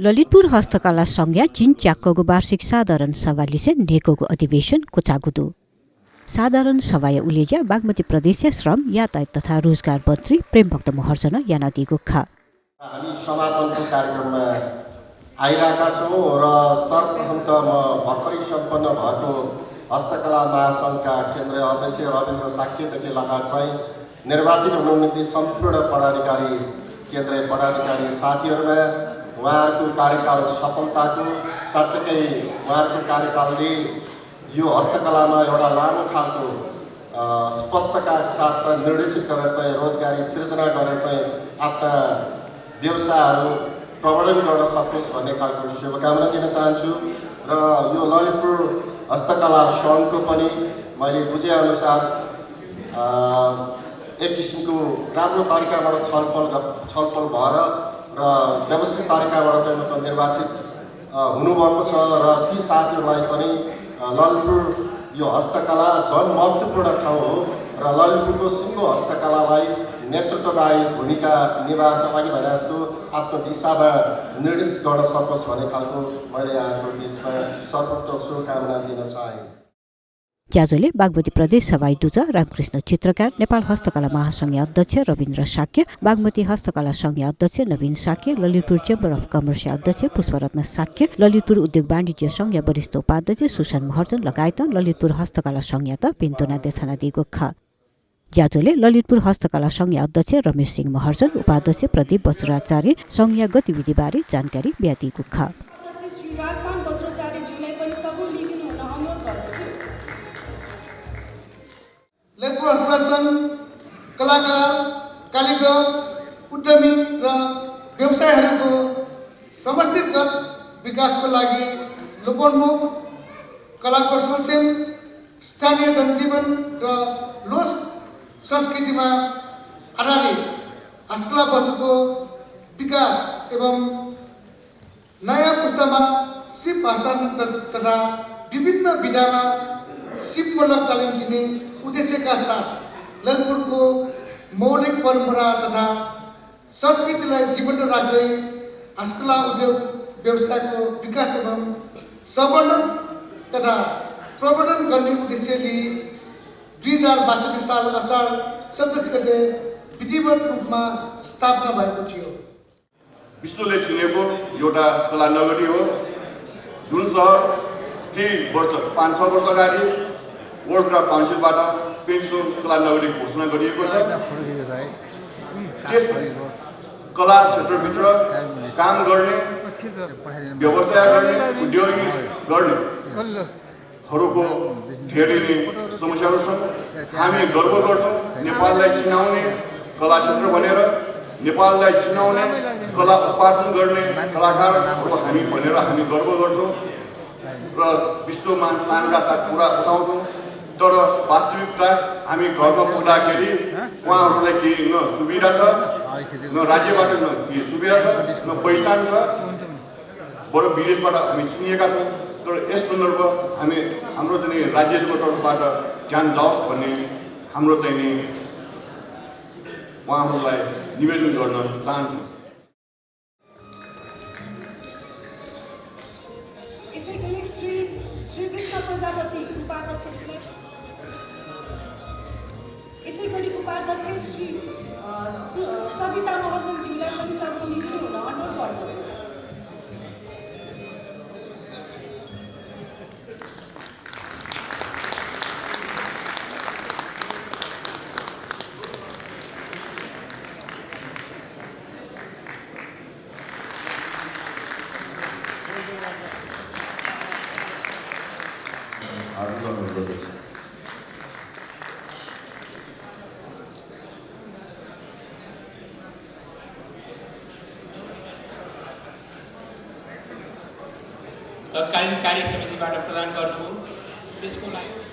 ललितपुर हस्तकला संज्ञा चिन च्याक्कको वार्षिक साधारण सभा लिसे नेकोको अधिवेशन कोचागुदु साधारण सभा उलेज्या बागमती प्रदेश श्रम यातायात तथा रोजगार मन्त्री प्रेमभक्त महर्जन यानादी गोखा हामी समापनको कार्यक्रममा आइरहेका छौँ र सर्वप्रथम त म भर्खरै सम्पन्न भएको हस्तकला महासङ्घका केन्द्रीय अध्यक्ष रविन्द्र साक्यदेखि लगायत चाहिँ निर्वाचित हुनुहुने सम्पूर्ण पदाधिकारी केन्द्रीय पदाधिकारी साथीहरूमा उहाँहरूको कार्यकाल सफलताको साथसाथै उहाँहरूको कार्यकालले यो हस्तकलामा एउटा लामो खालको स्पष्टका साथ चाहिँ निर्देशित गरेर चाहिँ रोजगारी सृजना गरेर चाहिँ आफ्ना व्यवसायहरू प्रवर्धन गर्न सकोस् भन्ने खालको शुभकामना दिन चाहन्छु र यो ललितपुर हस्तकला सङ्घको पनि मैले बुझेअनुसार एक किसिमको राम्रो तरिकाबाट छलफल भएर र व्यवस्थित तरिकाबाट चाहिँ निर्वाचित हुनुभएको छ र ती साथीहरूलाई पनि ललितपुर यो हस्तकला झन् महत्त्वपूर्ण ठाउँ हो र ललितपुरको सिङ्गो हस्तकलालाई नेतृत्वदायी भूमिका निभाएर अघि भने जस्तो आफ्नो दिशामा निर्देशित गर्न सकोस् भन्ने खालको मैले यहाँको बिचमा सर्वोत्तम शुभकामना दिन चाहे। ज्याजोले बागमती प्रदेश सभाई दुजा रामकृष्ण चित्रकार नेपाल हस्तकला महासङ्घ अध्यक्ष रविन्द्र साक्य बागमती हस्तकला संघ अध्यक्ष नवीन Shakya Lalitpur chamber of commerce अध्यक्ष पुष्परत्न साक्य ललितपुर उद्योग वाणिज्य संघ वरिष्ठ उपाध्यक्ष सुशान महर्जन लगायत ललितपुर हस्तकला संघ पिन्तोना देछाना दिएको खा ज्याजोले ललितपुर हस्तकला संघ अध्यक्ष रमेश सिंह महर्जन उपाध्यक्ष प्रदीप वज्राचार्य संघीय गतिविधिबारे जानकारी ब्यादिएको खा ललितपुर हस्तकला सङ्घ कलाकार कालीगर उद्यमी र व्यवसायहरूको समर्थित विकासको लागि लोकोन्मुख कलाको संरक्षण स्थानीय जनजीवन र लोक संस्कृतिमा आधारित हस्तकला वस्तुको विकास एवं नयाँ पुस्तामा सिप हस्तान्तरण तथा विभिन्न विधामा सिपमूलक तालिम दिने उद्देश्यका साथ ललितपुरको मौलिक परम्परा तथा संस्कृतिलाई जीवन्त राख्दै हस्तकला उद्योग व्यवसायको विकास एवं संवर्धन तथा प्रवर्धन गर्ने उद्देश्यले 2062 साल असार 27 गते विधिवत रूपमा स्थापना भएको थियो। विश्वले चिनेको एउटा कला नगरी हो जुन सहर केही वर्ष 5-6 वर्ष अगाडि वर्ल्ड क्राफ्ट काउन्सिलबाट पेन्सन कला नगरी घोषणा गरिएको छ। त्यस कला क्षेत्रभित्र काम गर्ने व्यवसाय गर्ने उद्योगी गर्नेहरूको धेरै नै समस्याहरू छन्। हामी गर्व गर्छौँ नेपाललाई चिनाउने कला क्षेत्र भनेर नेपाललाई चिनाउने कला उत्पादन गर्ने कलाकारहरू हामी भनेर हामी गर्व गर्छौँ र विश्वमा शानका साथ कुरा उठाउँछौँ। तर वास्तविकता हामी घरमा पुग्दाखेरि उहाँहरूलाई केही न सुविधा छ न राज्यबाट न केही सुविधा छ न पहिचान छ बरु विदेशबाट हामी चिनिएका छौँ। तर यस सन्दर्भ हाम्रो चाहिँ राज्यको तर्फबाट ध्यान जाओस् भन्ने हाम्रो चाहिँ नि उहाँहरूलाई निवेदन गर्न चाहन्छौँ। यसैगरी श्री कृष्ण प्रजापति उपाध्यक्ष श्री सविता महर्जनज्यूलाई पनि सम्बोधित हुन अनुरोध गर्छु। तत्कालीन कार्य समितिबाट प्रदान गर्छु। त्यसको लागि